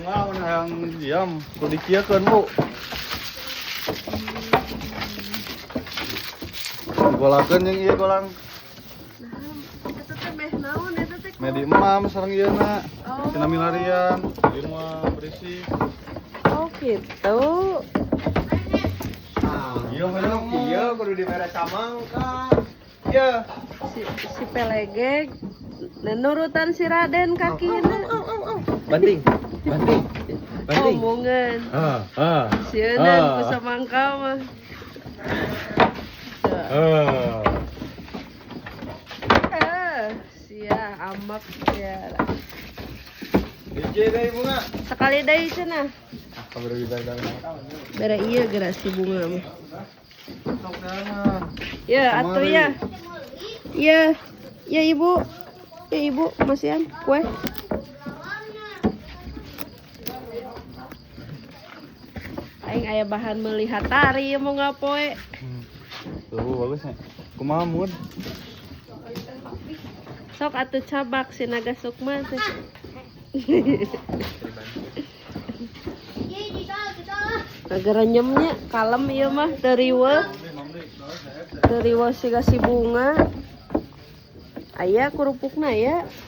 Bunga mun hayang diam, kudu dikieukeun, Bu. Digolakeun jeung ieu golang. Nah, eta teh beh naon eta teh? Medi emam sareng ieu na. Oh. Cenah milarian, ieu mah berisik. Oh gitu. Ah, Iya, hoyong. iya kudu dibere samangka. Iya. Si pelegek nah, nurutan si Raden kakina. Banting, banting, banting. Omongan. Ah, ah. Sieunan Ah. ku samangka mah. Tuh. Ah. Eh, sia amak ya. DJ deui bunga. Sekali deui cenah. Ah, kabur dibere samangka. Bere ieu geura si bunga mah. Sok jangan. Ya, atuh ya. Ya. Ya Ibu. Ya Ibu, masihan kue. Aing aya bahan meuli hatari ieu mau ngapoe. Tuh bagusnya. Kumaha mood? Sok atuh cabak si naga sukma teh. Naga renyemnya kalem ieu mah teu riweuh. Teu riweuh siga si bunga. Aya kerupukna ya.